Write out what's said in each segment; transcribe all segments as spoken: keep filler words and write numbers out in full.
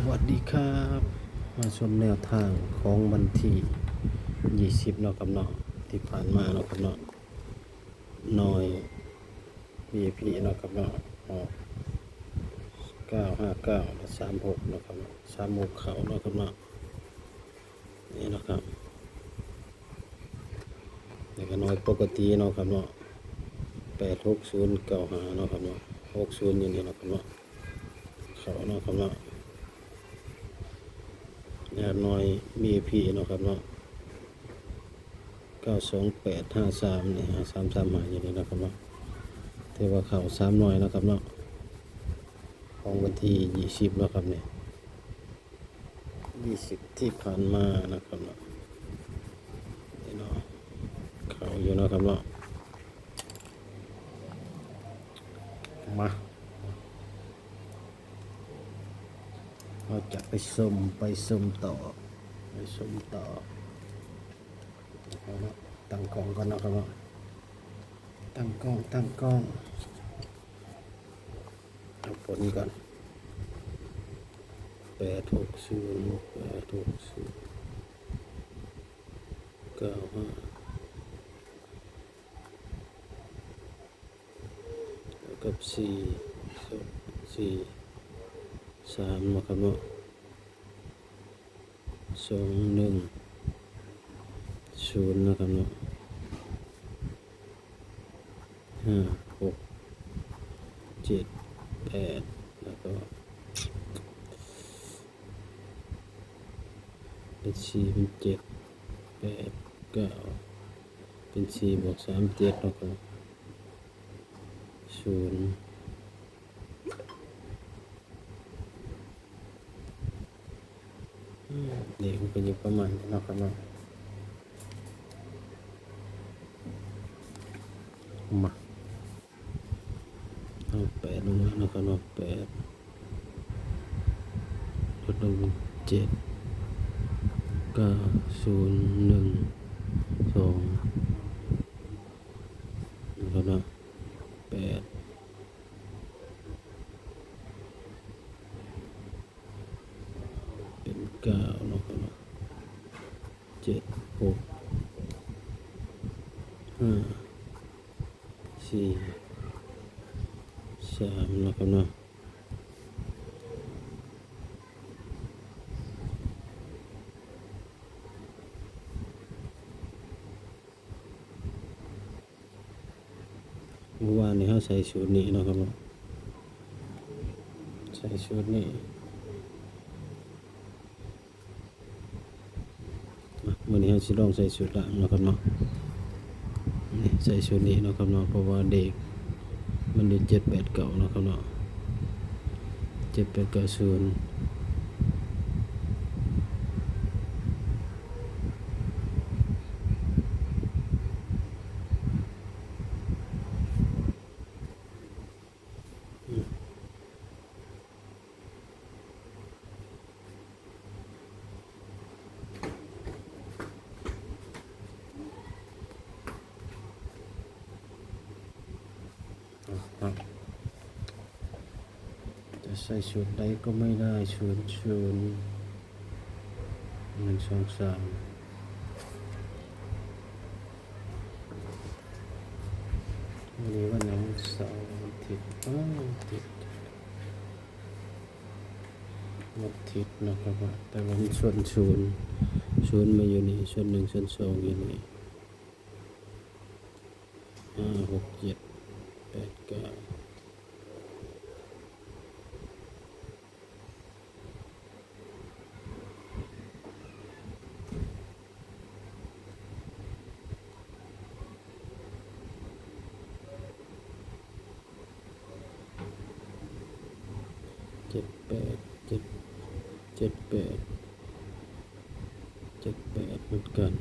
สวัสดีครับ มาชมแนวทางของวันที่ยี่สิบเนาะครับเนาะ ที่ผ่านมาเนาะครับเนาะ หน่วย วี ไอ พี เนาะครับเนาะ ออก เก้าห้าเก้า และ สามหก เนาะครับเนาะ สามหก เข้าเนาะครับเนาะ นี่เนาะครับ แล้วก็หน่วยปกติเนาะครับเนาะ แปดหกศูนย์ เก้าห้า เนาะครับเนาะ หกศูนย์ อยู่นี่เนาะครับเนาะ เข้าเนาะครับเนาะ แล้วหน่วย วี ไอ พี เนาะครับเนาะ เก้าสองแปดห้าสาม นี่ ห้าสามสามห้า อยู่นี่เนาะครับเนาะ ถือว่าเข้าสามหน่วยเนาะครับเนาะ ของวันที่ยี่สิบเนาะครับเนี่ย ยี่สิบ ที่ผ่านมานะครับเนาะ นี่เนาะ เข้าอยู่เนาะครับเนาะ มา เราจะไปชม ไปชมต่อ ไปชมต่อ นะครับเนาะ ตั้งกล้องก่อนนะครับเนาะ ตั้งกล้อง ตั้งกล้อง เอาผลก่อน แปดหกศูนย์ แปดหกศูนย์ เก้าห้า แล้วกับ สี่ สี่ สาม นะครับเนาะ สองหนึ่งศูนย์ นะครับเนาะ ห้า หก เจ็ด แปด แล้วก็ เป็น สี่ เป็น เจ็ด แปด เก้า เป็น สี่ บวก สาม เจ็ด เนาะครับ ศูนย์ อืม เลขมันก็อยู่ประมาณนี้เนาะครับเนาะ มา เอา แปด ลงมาเนาะครับเนาะ แปด ลดลงเป็น เจ็ด เก้า ศูนย์ หนึ่ง สอง นะครับเนาะ แปด เป็น เก้า เนาะครับเนาะ เจ็ด หก ห้า สี่ สาม นะครับเนาะ เมื่อวานนี้เราใส่สูตรนี้เนาะครับเนาะ ใส่สูตรนี้ อ่ะ มื้อนี้เราสิลองใส่สูตรล่างเนาะครับเนาะ นี่ ใส่สูตรนี้เนาะครับเนาะ เพราะว่าเลขมันอยู่ เจ็ดแปดเก้า เนาะครับเนาะ เจ็ดแปดเก้าศูนย์ ครับ จะใส่สูตรใดก็ไม่ได้ ศูนย์ศูนย์ หนึ่งสองสาม วันนี้วันหยัง เสาร์ วันอาทิตย์ อ้าว วันอาทิตย์ วันอาทิตย์นะครับว่า แต่ว่ามันส่วนศูนย์ ศูนย์มาอยู่นี่ ส่วนหนึ่ง ส่วนสองอยู่นี่ ห้า หก เจ็ด แปด เก้า เจ็ดแปด เจ็ด เจ็ดแปด เจ็ดแปด เหมือนกัน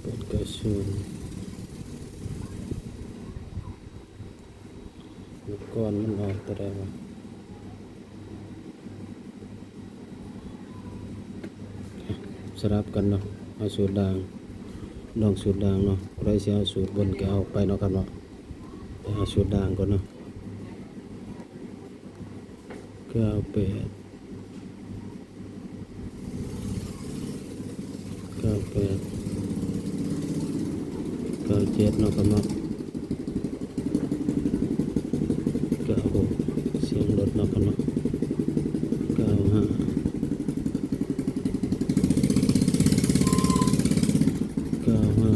แปดเก้าศูนย์ เมื่อก่อนมันออกตัวใดวะ สลับกันเนาะ เอาสูตรล่าง ลองสูตรล่างเนาะ ผู้ใดสิเอาสูตรบนก็เอาไปเนาะครับเนาะ ไปเอาสูตรล่างก่อนเนาะ เค เก้าแปด เก้าแปด เก้าเจ็ด เนาะครับเนาะ เก้าหก เสียงรถเนาะครับเนาะ เก้าห้า เก้าห้า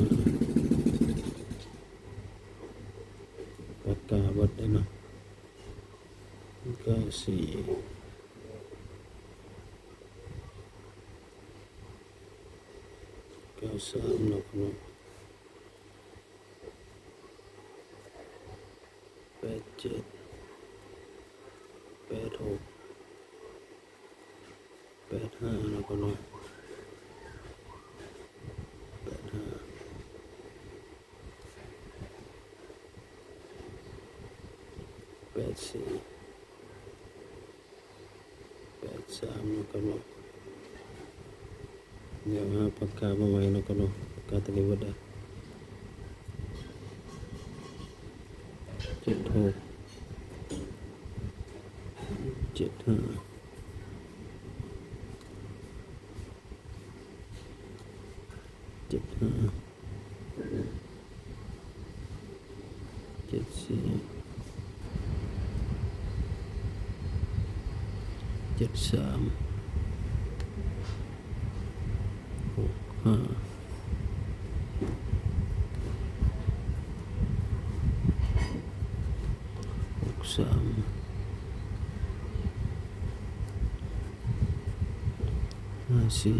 ปากกาเบิดได้เนาะ เก้าสี่ เก้าสาม เนาะครับเนาะ แปดเจ็ด แปดหก แปดห้า เนาะครับเนาะ แปดห้า แปดสี่ แปดสาม เนาะครับเนาะ เดี๋ยวหาปากกามาใหม่เนาะครับเนาะ ปากกาตัวนี้เบิดละ เจ็ดหก เจ็ดห้า เจ็ดห้า เจ็ดสี่ เจ็ดสาม หกห้า หกสาม ห้าสี่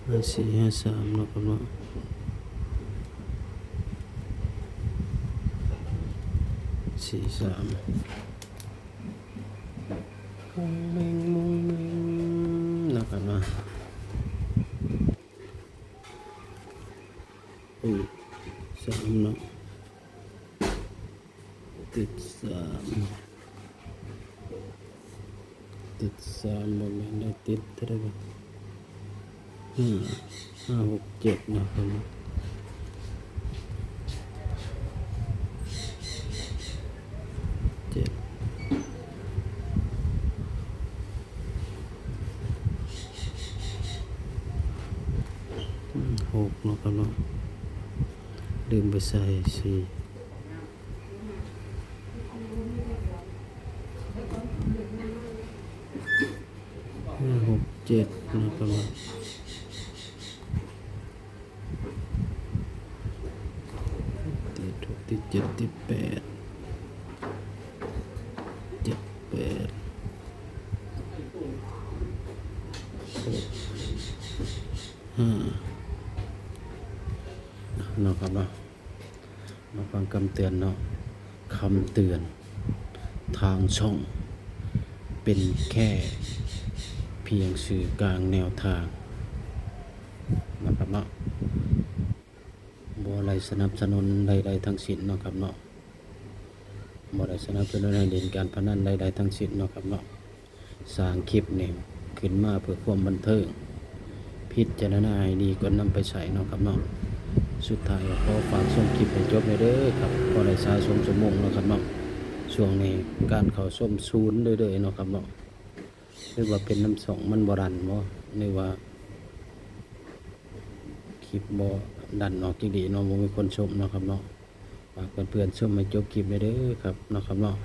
ห้าสี่ ห้าสาม เนาะครับเนาะ สี่สาม มุ้งเม้งมุ้งเม้ง เนาะครับเนาะ อุ้ย สาม เนาะ ติดสาม ติดสาม บ่แม่นได้ติดเท่าใดบ่ ห้า ห้าหกเจ็ด นะครับ เจ็ด อืม หก เนาะครับเนาะ ลืมไปใส่ สี่ ห้าหกเจ็ด นะครับ ติดหก ติดเจ็ด ติดแปด เจ็ดแปด หกห้า นะครับเนาะ มาฟังคำเตือนเนาะ คำเตือน ทางช่องเป็นแค่เพียงสื่อกลางแนวทางนะครับเนาะ บ่ได้สนับสนุนใดๆทั้งสิ้นเนาะครับเนาะ บ่ได้สนับสนุนให้เล่นการพนันใดๆทั้งสิ้นเนาะครับเนาะ สร้างคลิปนี่ขึ้นมาเพื่อความบันเทิง พิจารณาให้ดีก่อนนำไปใช้เนาะครับเนาะ สุดท้ายก็ขอฝากชมคลิปให้จบเลยเด้อครับ พอได้สะสมชั่วโมงเนาะครับเนาะ ช่วงนี้การเข้าชมศูนย์เด้อเนาะครับเนาะ หรือว่าเป็นนำช่องมันบ่ดันบ่ หรือว่าคลิปบ่ดันออกจักดีเนาะ บ่มีคนชมเนาะครับเนาะ ฝากเพื่อนๆชมให้จบคลิปเลยเด้อครับเนาะครับเนาะ